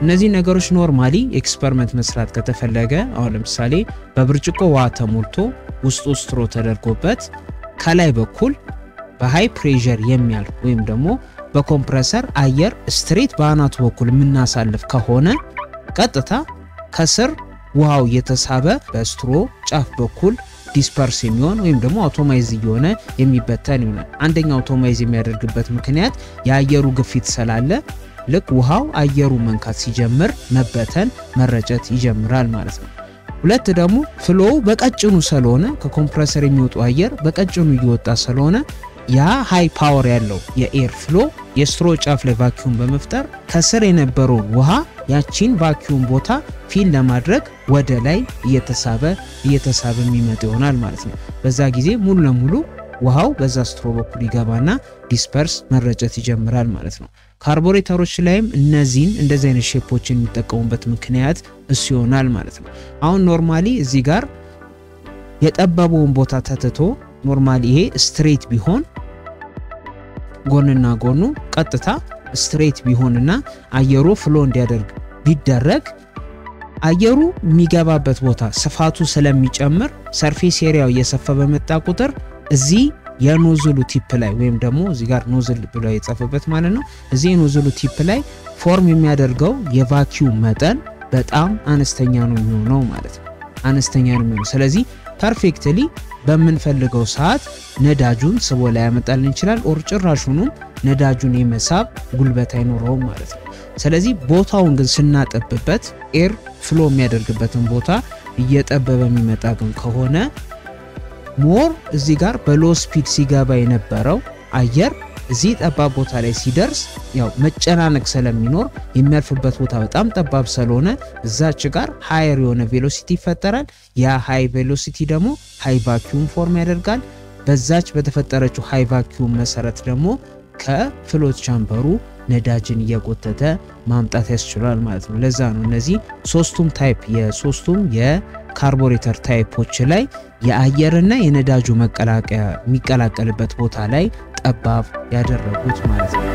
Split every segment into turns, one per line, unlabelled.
እነዚህ ነገሮች normally experiment መስራት ከተፈለገ፣ አሁን ለምሳሌ በብርጭቆ ውሃ ተሞልቶ ውስጡ straw ተደርጎበት ከላይ በኩል በ high pressure የሚያልፍ ወይም ደግሞ በ compressor አየር straight በአናቱ በኩል የምናሳልፍ ከሆነ፣ ቀጥታ ከስር ውሃው እየተሳበ በ straw ጫፍ በኩል disperse የሚሆን ወይም ደግሞ atomize እየሆነ የሚበተን ይሆናል። አንደኛው atomize የሚያደርግበት ምክንያት የአየሩ ግፊት ስላለ ልክ ውሃው አየሩ መንካት ሲጀምር መበተን፣ መረጨት ይጀምራል ማለት ነው። ሁለት ደግሞ flow ው በቀጭኑ ስለሆነ፣ ከ compressor የሚወጡ አየር በቀጭኑ እየወጣ ስለሆነ፣ ያ high power ያለው የ air flow የ straw ጫፍ ላይ vacuum በመፍጠር ከስር የነበረውን ውሃ ያቺን vacuum ቦታ fill ለማድረግ ወደ ላይ እየተሳበ እየተሳበ የሚመጣ ይሆናል ማለት ነው። በዛ ጊዜ ሙሉ ለሙሉ ውሃው በዛ straw በኩል ይገባና disperse መረጨት ይጀምራል ማለት ነው። Carburetor ኦች ላይም እነዚህን እንደዚህ አይነት shape ኦችን የሚጠቀሙበት ምክንያት እሱ ይሆናል ማለት ነው። አሁን normally እዚህ ጋር የጠበበውን ቦታ ተትቶ normally ይሄ straight ቢሆን፣ ጎንና ጎኑ ቀጥታ straight ቢሆንና አየሩ flow እንዲያደርግ ቢደረግ፣ አየሩ የሚገባበት ቦታ ስፋቱ ስለሚጨምር፣ surface area ው እየሰፋ በመጣ ቁጥር እዚህ የ nozzle ኡ tip ላይ ወይም ደግሞ እዚህ ጋር nozzle ብሎ የጻፈበት ማለት ነው። እዚህ የ nozzle ኡ tip ላይ form የሚያደርገው የ vacuum መጠን በጣም አነስተኛ ነው የሚሆነው ማለት ነው። አነስተኛ ነው የሚሆነው። ስለዚህ perfectly በምንፈልገው ሰዓት ነዳጁን ስቦ ላያመጣልን ይችላል። Or ጭራሹንም ነዳጁን የመሳብ ጉልበት አይኖረውም ማለት ነው። ስለዚህ ቦታውን ግን ስናጠብበት፣ air flow የሚያደርግበትን ቦታ እየጠበበ የሚመጣ ግን ከሆነ፣ more እዚህ ጋር በ low speed ሲገባ የነበረው አየር እዚህ ጠባብ ቦታ ላይ ሲደርስ ያው መጨናነቅ ስለሚኖር፣ የሚያልፍበት ቦታ በጣም ጠባብ ስለሆነ እዛች ጋር higher የሆነ velocity ይፈጠራል። ያ high velocity ደግሞ high vacuum form ያደርጋል። በዛች በተፈጠረችው high vacuum መሰረት ደግሞ ከ float chamber ኡ ነዳጅን እየጎተተ ማምጣት ያስችላል ማለት ነው። ለዛ ነው እነዚህ ሶስቱም type፣ የሶስቱም የ carburetor type ኦች ላይ የአየርና የነዳጁ መቀላቀያ የሚቀላቀልበት ቦታ ላይ ጠባብ ያደረጉት ማለት ነው።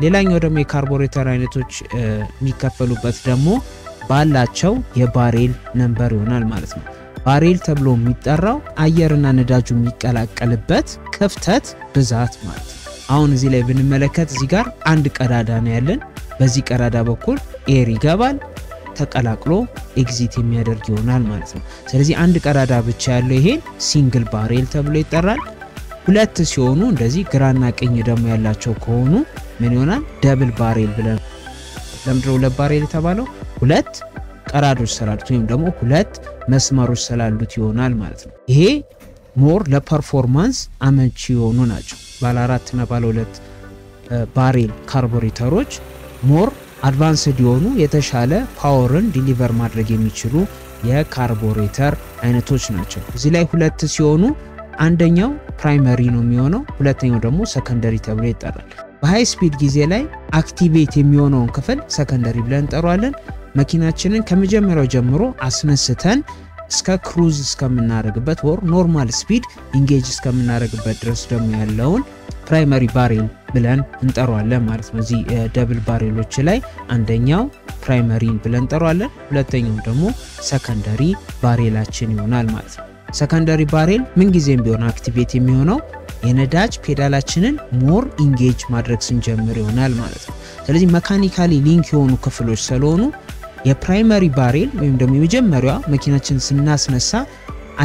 ሌላኛው ደግሞ የ carburetor አይነቶች የሚከፈሉበት ደግሞ ባላቸው የ barrel number ይሆናል ማለት ነው። Barrel ተብሎ የሚጠራው አየርና ነዳጁ የሚቀላቀልበት ክፍተት ብዛት ማለት ነው። አሁን እዚህ ላይ ብንመለከት እዚህ ጋር አንድ ቀዳዳ ነው ያለን። በዚህ ቀዳዳ በኩል air ይገባል፣ ተቀላቅሎ exit የሚያደርግ ይሆናል ማለት ነው። ስለዚህ አንድ ቀዳዳ ብቻ ያለው ይሄን single barrel ተብሎ ይጠራል። ሁለት ሲሆኑ፣ እንደዚህ ግራና ቀኝ ደግሞ ያላቸው ከሆኑ ምን ይሆናል? Double barrel ብለን። ለምንድነው ሁለት barrel የተባለው? ሁለት ቀዳዶች ስላሉት ወይም ደግሞ ሁለት መስመሮች ስላሉት ይሆናል ማለት ነው። ይሄ more ለ performance አመቺ የሆኑ ናቸው። ባለ አራት እና ባለ ሁለት barrel carburetor ኦች more advanced የሆኑ፣ የተሻለ power ን deliver ማድረግ የሚችሉ የ carburetor አይነቶች ናቸው። እዚህ ላይ ሁለት ሲሆኑ አንደኛው primary ነው የሚሆነው፣ ሁለተኛው ደግሞ secondary ተብሎ ይጠራል። በ high speed ጊዜ ላይ activate የሚሆነውን ክፍል secondary ብለን እንጠራዋለን። መኪናችንን ከመጀመሪያው ጀምሮ አስነስተን እስከ cruise እስከምናደርግበት or normal speed engage እስከምናደርግበት ድረስ ደግሞ ያለውን primary barrel ብለን እንጠራዋለን ማለት ነው። እዚህ double barrel ኦች ላይ አንደኛው primary ብለን እንጠራዋለን፣ ሁለተኛው ደግሞ secondary barrel ኣችን ይሆናል ማለት ነው። Secondary barrel ምንጊዜም ቢሆን activate የሚሆነው የነዳጅ pedal ኣችንን more engage ማድረግ ስንጀምር ይሆናል ማለት ነው። ስለዚህ mechanically link የሆኑ ክፍሎች ስለሆኑ የ primary barrel ወይም ደግሞ የመጀመሪያዋ መኪናችን ስናስነሳ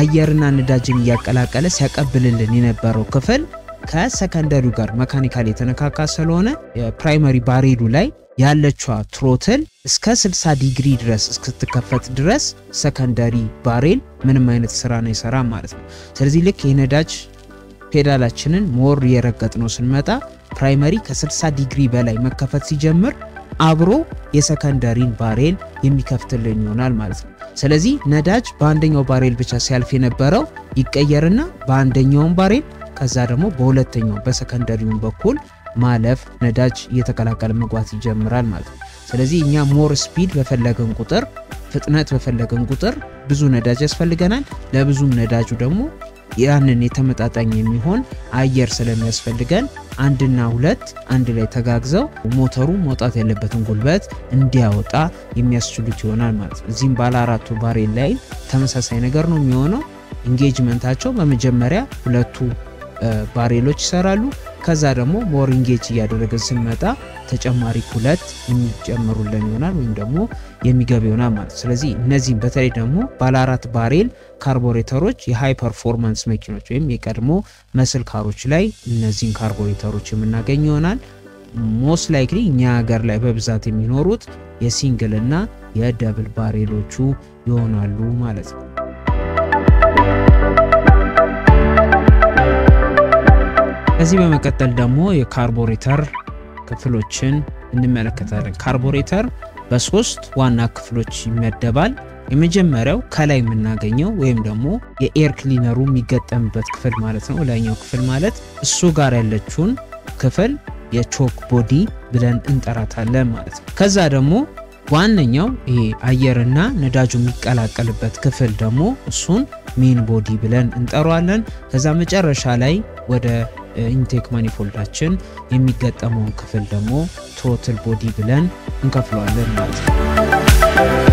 አየርና ነዳጅን እያቀላቀለ ሲያቀብልልን የነበረው ክፍል ከ secondary ው ጋር mechanically የተነካካ ስለሆነ የ primary barrel ኡ ላይ ያለችዋ throttle እስከ 60 ዲግሪ ድረስ እስክትከፈት ድረስ secondary barrel ምንም አይነት ስራ ነው ይሰራ ማለት ነው። ስለዚህ ልክ የነዳጅ pedal ኣችንን more እየረገጥነው ስንመጣ primary ከ60 ዲግሪ በላይ መከፈት ሲጀምር አብሮ የ secondary ን barrel የሚከፍትልን ይሆናል ማለት ነው። ስለዚህ ነዳጅ በአንደኛው barrel ብቻ ሲያልፍ የነበረው ይቀየርና በአንደኛውም barrel ከዛ ደግሞ በሁለተኛው በ secondary ውን በኩል ማለፍ፣ ነዳጅ እየተቀላቀለ መግባት ይጀምራል ማለት ነው። ስለዚህ እኛ more speed በፈለግን ቁጥር፣ ፍጥነት በፈለግን ቁጥር ብዙ ነዳጅ ያስፈልገናል። ለብዙም ነዳጁ ደግሞ ያንን የተመጣጣኝ የሚሆን አየር ስለሚያስፈልገን አንድና ሁለት አንድ ላይ ተጋግዘው ሞተሩ መውጣት ያለበትን ጉልበት እንዲያወጣ የሚያስችሉት ይሆናል ማለት ነው። እዚህም ባለ አራቱ barrel ላይ ተመሳሳይ ነገር ነው የሚሆነው። Engagement ኣቸው በመጀመሪያ ሁለቱ barrel ኦች ይሰራሉ። ከዛ ደግሞ more engage እያደረግን ስንመጣ ተጨማሪ ሁለት የሚጨምሩልን ይሆናል ወይም ደግሞ የሚገባ ይሆናል ማለት ነው። ስለዚህ እነዚህም በተለይ ደግሞ ባለ አራት barrel carburetor ኦች የ high performance መኪኖች ወይም የቀድሞ muscle car ኦች ላይ እነዚህን carburetor ኦች የምናገኝ ይሆናል። Most likely እኛ ሀገር ላይ በብዛት የሚኖሩት የ single እና የ double barrel ኦቹ ይሆናሉ ማለት ነው። ከዚህ በመቀጠል ደግሞ የ carburetor ክፍሎችን እንመለከታለን። Carburetor በሶስት ዋና ክፍሎች ይመደባል። የመጀመሪያው ከላይ የምናገኘው ወይም ደግሞ የ air cleaner ኡ የሚገጠምበት ክፍል ማለት ነው። ላይኛው ክፍል ማለት እሱ ጋር ያለችውን ክፍል የ choke body ብለን እንጠራታለን ማለት ነው። ከዛ ደግሞ ዋነኛው ይሄ አየርና ነዳጁ የሚቀላቀልበት ክፍል ደግሞ እሱን main body ብለን እንጠራዋለን። ከዛ መጨረሻ ላይ ወደ intake manifold ኣችን የሚገጠመውን ክፍል ደግሞ throttle body ብለን እንከፍለዋለን ማለት ነው።